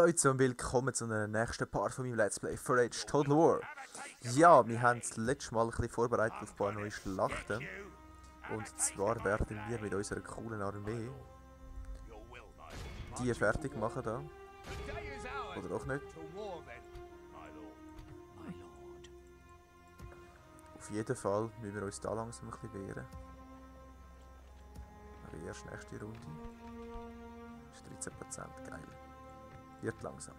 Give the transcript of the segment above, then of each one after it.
Leute und willkommen zu einer nächsten Part von meinem Let's Play Feind Total War. Ja, wir haben das letzte Mal ein bisschen vorbereitet auf ein paar neue Schlachten. Und zwar werden wir mit unserer coolen Armee die fertig machen da. Oder auch nicht. Auf jeden Fall müssen wir uns da langsam ein bisschen wehren. Aber erst nächste Runde. Das ist 13%, geil. Wird langsam.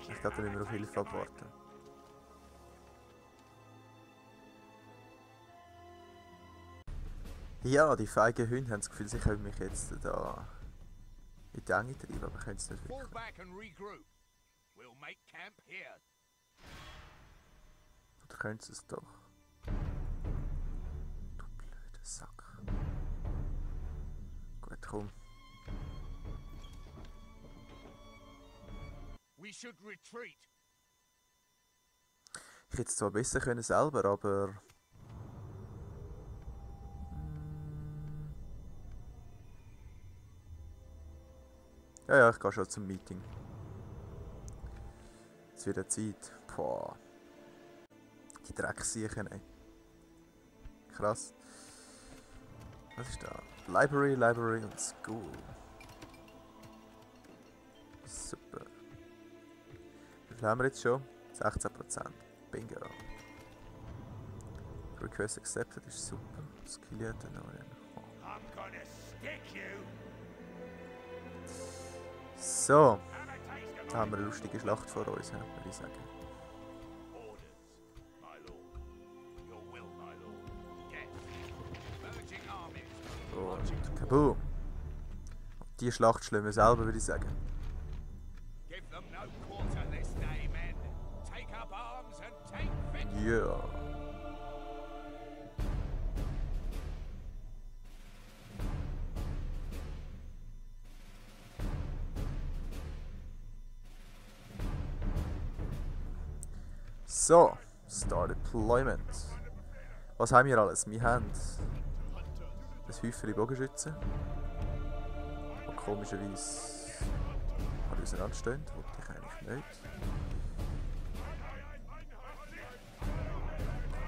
Ich glaube, da müssen wir auf Hilfe abwarten. Ja, die feigen Hunde haben das Gefühl, sie können mich jetzt da in die Enge treiben, aber können es nicht wirklich. Oder können sie es doch? Du blöder Sack. Gut, komm. Ich hätte es zwar besser können selber, aber... Ja, ich gehe schon zum Meeting. Es wird Zeit. Boah. Die Drecksiechen, ey. Krass. Was ist da? Library und School. Super. Wie viel haben wir jetzt schon? 16%. Bingo. Request accepted ist super. Skilliert den neuen. So. Da haben wir eine lustige Schlacht vor uns, würde ich sagen. Und kaboom. Die Schlacht schlagen wir selber, würde ich sagen. Ja. So, Start Deployment. Was haben wir alles? Wir haben ein Häufchen Bogenschützen, die komischerweise auseinanderstehen, das wollte ich eigentlich nicht.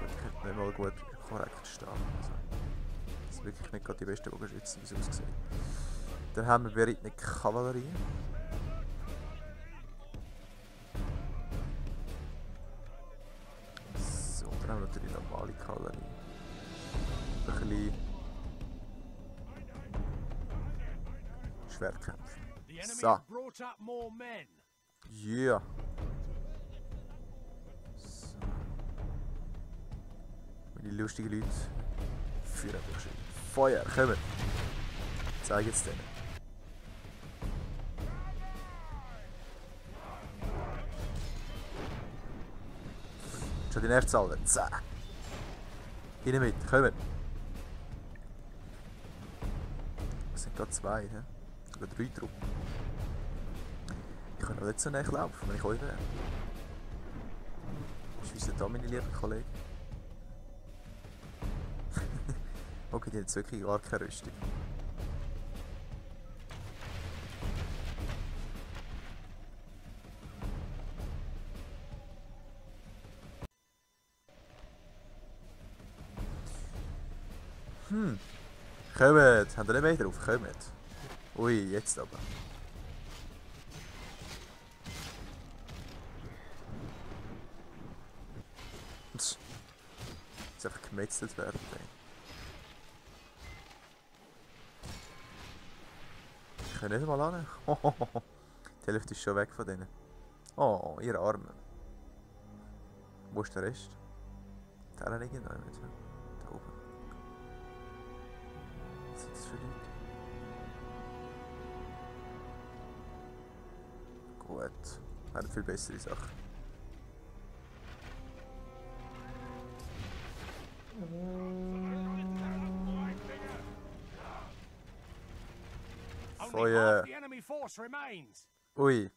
Ich könnte nicht mal gut korrekt stehen. Also, das sind wirklich nicht gerade die besten Bogenschützen, wie es aussieht. Dann haben wir bereitete Kavallerie. So, dann haben wir natürlich normale Kavallerie. Ein bisschen Schwertkämpfe. So. Yeah. So. Meine lustigen Leute führen durch Feuer, kommen! Zeig jetzt denen. Schon die nächste Salve. Zack! Rein mit, kommen! Es sind gerade zwei, he? Oder 3 Truppen. Ich kann aber nicht so näher laufen, wenn ich euch wäre. Was wissen da, meine lieben Kollegen? Okay, die haben jetzt wirklich gar keine Rüstung. Kommt! Habt ihr nicht mehr drauf? Kommt! Ui, jetzt aber. Jetzt einfach gemetzelt werden. Ich kann nicht mal an. Die Hälfte ist schon weg von denen. Oh, ihr Arme. Wo ist der Rest? Der liegt noch nicht. Da oben. Was sind das für Leute? Gut. Haben viel bessere Sachen. Feuer. Ui.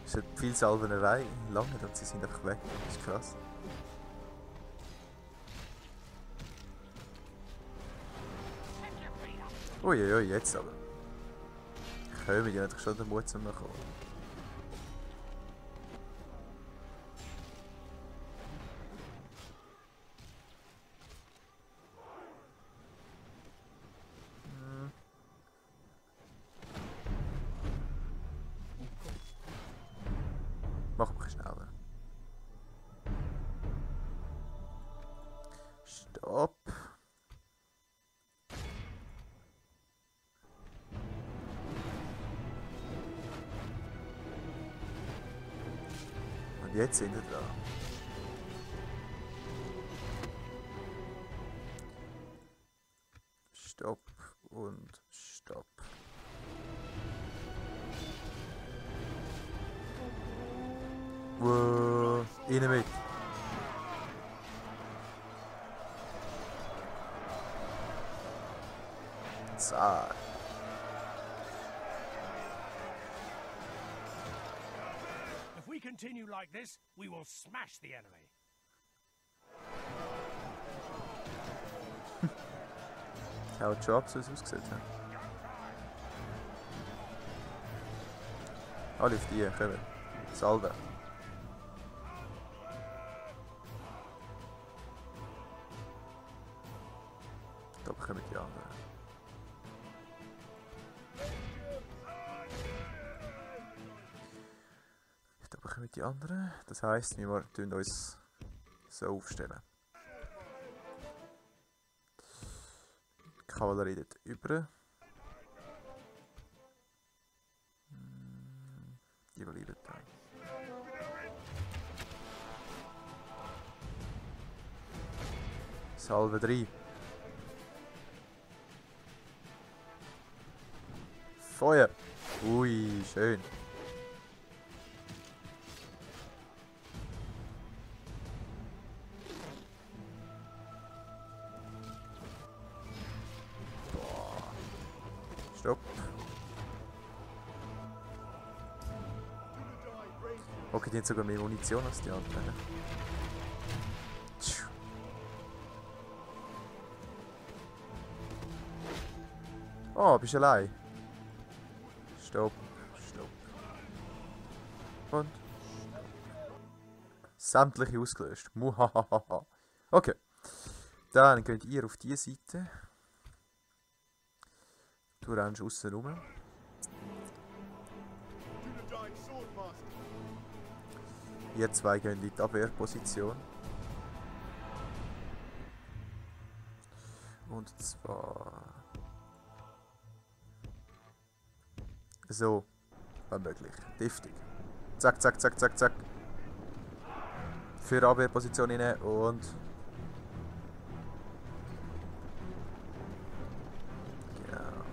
Es ist viel Salvenerei. Lange, und sie sind einfach weg. Das ist krass. Uiuiui, jetzt aber. Kommen die natürlich schon den Mut zu mir kommen. Mach ein bisschen schneller. Stopp. Und jetzt sind wir da. Stopp und Stopp. Wow, rein mit. Zack. If we continue like this, we will smash the enemy. Haut schon ab, so wie es aussieht. Alle auf die, kommen. Salve. Da bekommen die anderen. Da bekommen die anderen. Das heisst, wir tun uns so aufstellen. Die Kavallerie dort über. Die bleiben da. Salve 3. Feuer! Ui, schön. Boah. Stopp. Okay, die haben sogar mehr Munition als die anderen. Tschuh. Oh, bist du allein? Stopp, stopp. Und stopp. Sämtliche ausgelöscht. Muhahaha. Okay. Dann geht ihr auf diese Seite. Du rennst aussen rum. Ihr zwei gehen in die Abwehrposition. Und zwar so, wenn möglich. Deftig. Zack, zack, zack, zack, zack. Für Abwehrposition rein und genau.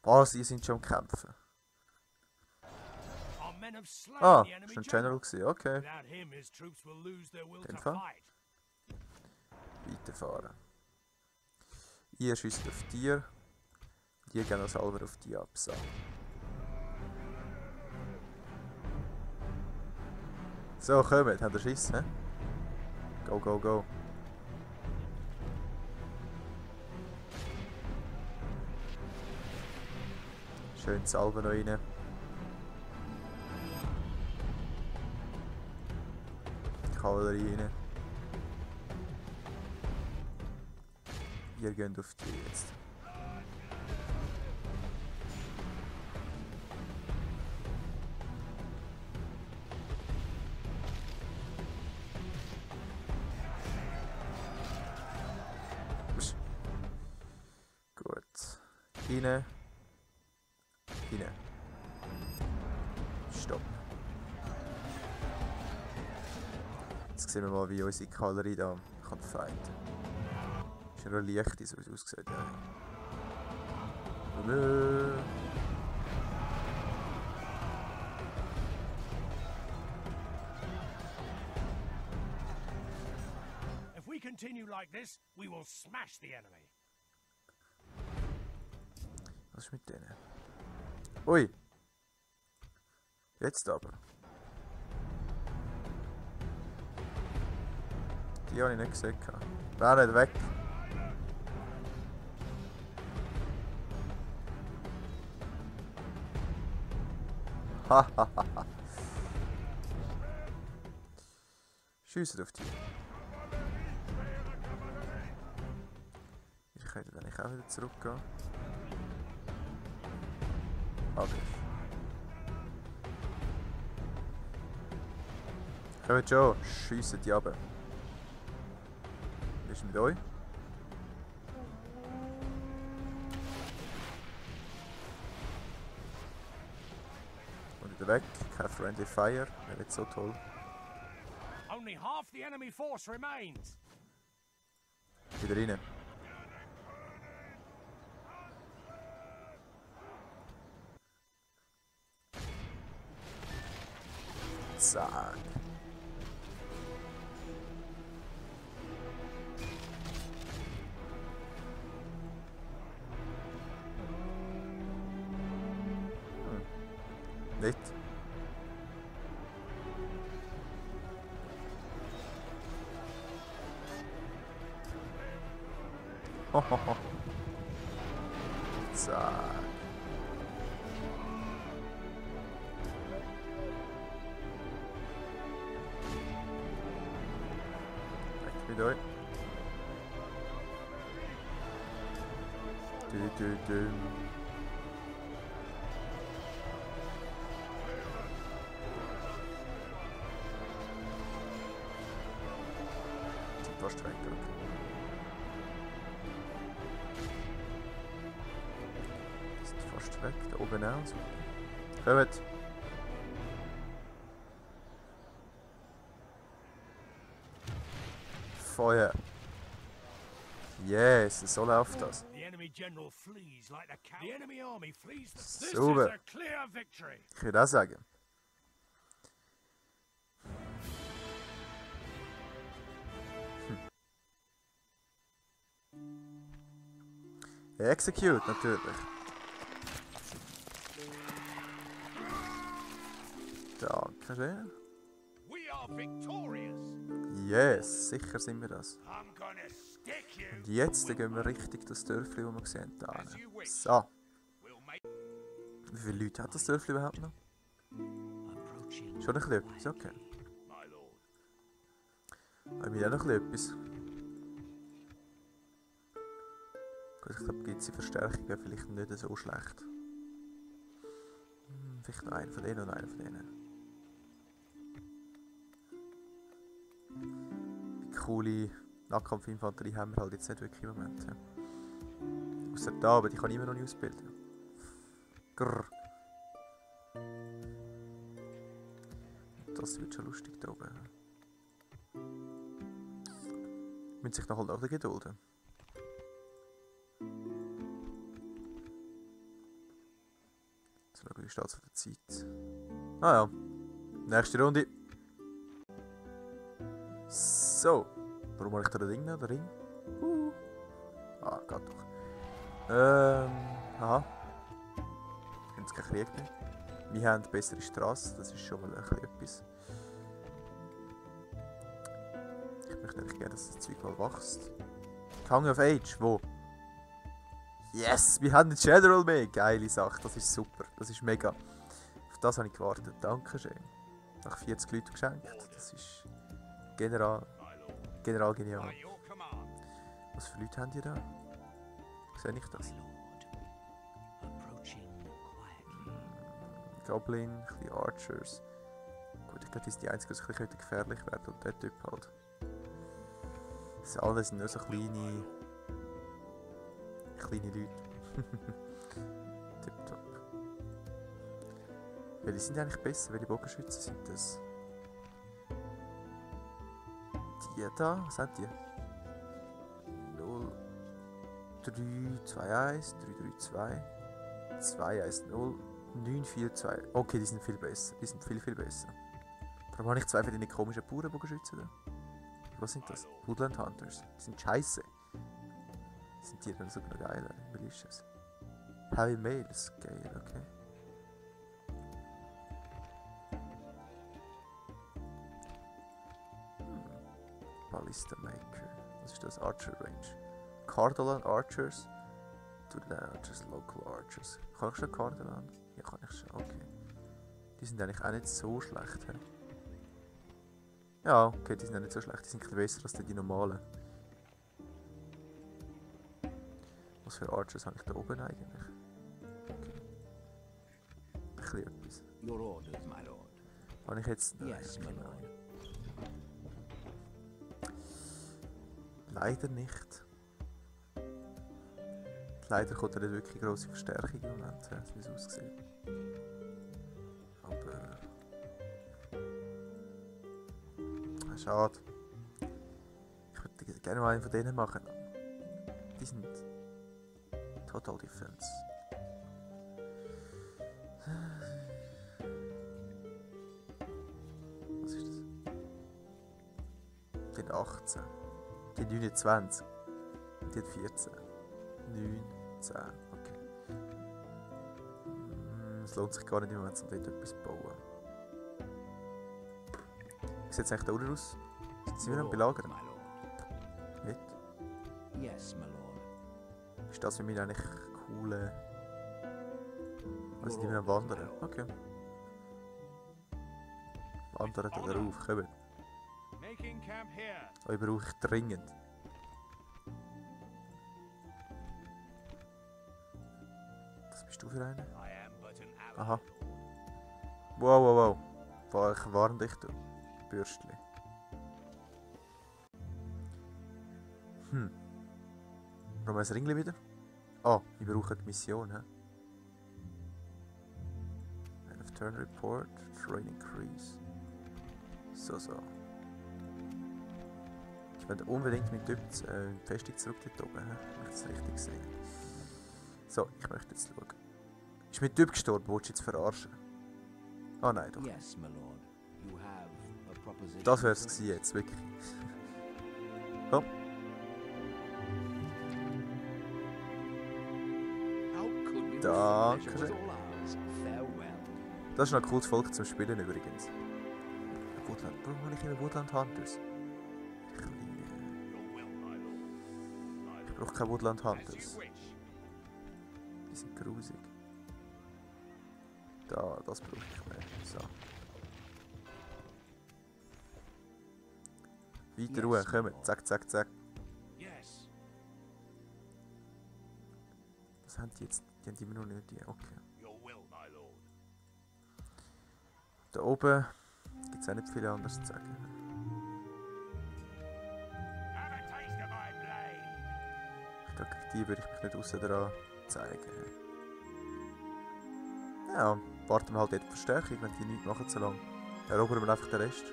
Was, ihr sind schon am Kämpfen. Ah, das war ein General gewesen. Okay. In dem Fall. Weiterfahren. Ihr schießt auf Tier. Die gehen als Salver auf die ab. So. So, kommt. Habt ihr Schiss, hä? Go, go, go. Schön die Salve noch rein. Kavallerie rein. Ihr geht auf die jetzt. Gut. Rein. Rein. Stopp. Jetzt sehen wir mal, wie unsere Kavallerie da kann Feind. Ist ja noch leicht, so wie es aussieht. Ja. If we continue like this, we will smash the enemy. Was ist mit denen? Ui! Jetzt aber. Die habe ich nicht gesehen. Wer nicht weg? Hahaha. Schiessen auf die. Ich könnte dann auch wieder zurückgehen. Aber. Kommt schon, schiessen die runter. Wie ist mit euch? Und wieder weg, kein Friendly Fire, wäre nicht so toll. Only half the enemy force remains. Wieder rein. Zack. Nicht. Hohoho. Zack. Weg mit euch. Du. Fast weg, okay. Ist fast weg, da oben auch. Kommt! Feuer! Yes, so läuft das. Super! Ich würde auch sagen. Execute, natürlich. Dankeschön. Yes, sicher sind wir das. Und jetzt gehen wir richtig das Dörfli, das wir gesehen haben. So. Wie viele Leute hat das Dörfli überhaupt noch? Schon ein bisschen etwas, okay. Haben wir auch noch ein bisschen etwas? Ich glaube, gibt es Verstärkungen vielleicht nicht so schlecht. Vielleicht noch einen von denen und einen von denen. Die coole Nahkampfinfanterie haben wir halt jetzt nicht wirklich im Moment. Ja. Außer da, aber die kann ich immer noch nicht ausbilden. Grrr. Das wird schon lustig da oben. Müssen sich noch halt auch gedulden. Wie steht es von der Zeit? Ah ja. Nächste Runde. So. Warum habe ich da den Ring noch? Den Ring? Ah, geht doch. Aha. Jetzt kein Krieg mehr. Wir haben bessere Straße, das ist schon mal ein bisschen etwas. Ich möchte eigentlich gerne, dass das Zeug mal wächst. Coming of Age, wo? Yes, wir haben den General mehr. Geile Sache, das ist super. Das ist mega. Auf das habe ich gewartet. Dankeschön. Nach 40 Leuten geschenkt. Das ist General genial. Was für Leute haben die da? Sehe ich das? Goblin, ein bisschen Archers. Gut, ich glaube, die sind die einzigen, die ein bisschen gefährlich werden. Und der Typ halt. Das alle sind nur so kleine Leute. Tipptopp. Welche sind eigentlich besser? Welche Bogenschützen sind das? Die da? Was sind die? 0, 3, 2, 1, 3, 3, 2, 2, 1, 0, 9, 4, 2. Okay, die sind viel besser. Die sind viel besser. Warum habe ich zwei von diesen komischen Bauernbogenschützen da? Was sind das? Woodland Hunters. Die sind scheiße. Sind die dann sogar geiler? Malicious. Heavy Mails. Geil, okay. Ballista Maker. Was ist das? Archer Range. Cardolan Archers. Dúnedain Archers, Local Archers. Kann ich schon Cardolan? Ja, kann ich schon. Okay. Die sind eigentlich auch nicht so schlecht. He? Ja, okay, die sind auch nicht so schlecht. Die sind ein bisschen besser als die normalen. Was für Archers habe ich da oben eigentlich? Okay. Ein bisschen etwas. Your orders, my lord. Habe ich jetzt... Nein, Yes, my lord. Leider nicht. Leider kommt da nicht wirklich grosse Verstärkung im Moment, wie es aussieht. Aber... schade. Ich würde gerne mal einen von denen machen. Die sind... Total Defense. Was ist das? Die hat 18. Die hat 29. Die hat 14. 9, 10. Okay. Es lohnt sich gar nicht im Moment, um dort etwas zu bauen. Wie sieht es eigentlich da unten aus? Sind wir noch belagern? My lord. Nicht? Yes, my lord. Ist das für mich eigentlich coole... Also die wir am Wandern? Okay. Wandern da drauf, kommen. Making camp here. Euch brauche ich dringend. Was bist du für einer? I am but an ally. Aha. Wow, wow, wow. Ich warn dich, du Bürstli. Brauchen wir ein Ringli wieder? Ah, ich brauche die Mission, hä? End of Turn Report, Terrain Increase. So. Ich will unbedingt mit Typ in die Festung zurück dort oben, hä? Wenn ich das richtig sehe. So, ich möchte jetzt schauen. Ist mein Typ gestorben? Willst du jetzt verarschen? Ah nein, doch. Yes, my lord. You have a proposition. Das wär's gewesen jetzt, wirklich. Komm. Danke. Das ist noch ein cooles Volk zum Spielen übrigens. Woodland. Warum habe ich immer Woodland Hunters? Ich brauche keine Woodland Hunters. Die sind grusig. Da, das brauche ich mehr. So. Weiter Ruhe, kommen. Zack, zack, zack. Yes. Was haben die jetzt? Die haben immer noch nicht die. Okay. Your will, my lord. Da oben gibt es auch nicht viel anderes zu sagen. Have a taste of my blade. Ich glaube, gegen die würde ich mich nicht aussen dran zeigen. Ja, warten wir halt dort auf Verstärkung, wenn die nichts machen zu lang. Erobern wir einfach den Rest.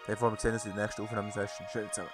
Wir sehen uns in der nächsten Aufnahmesession. Schön zusammen.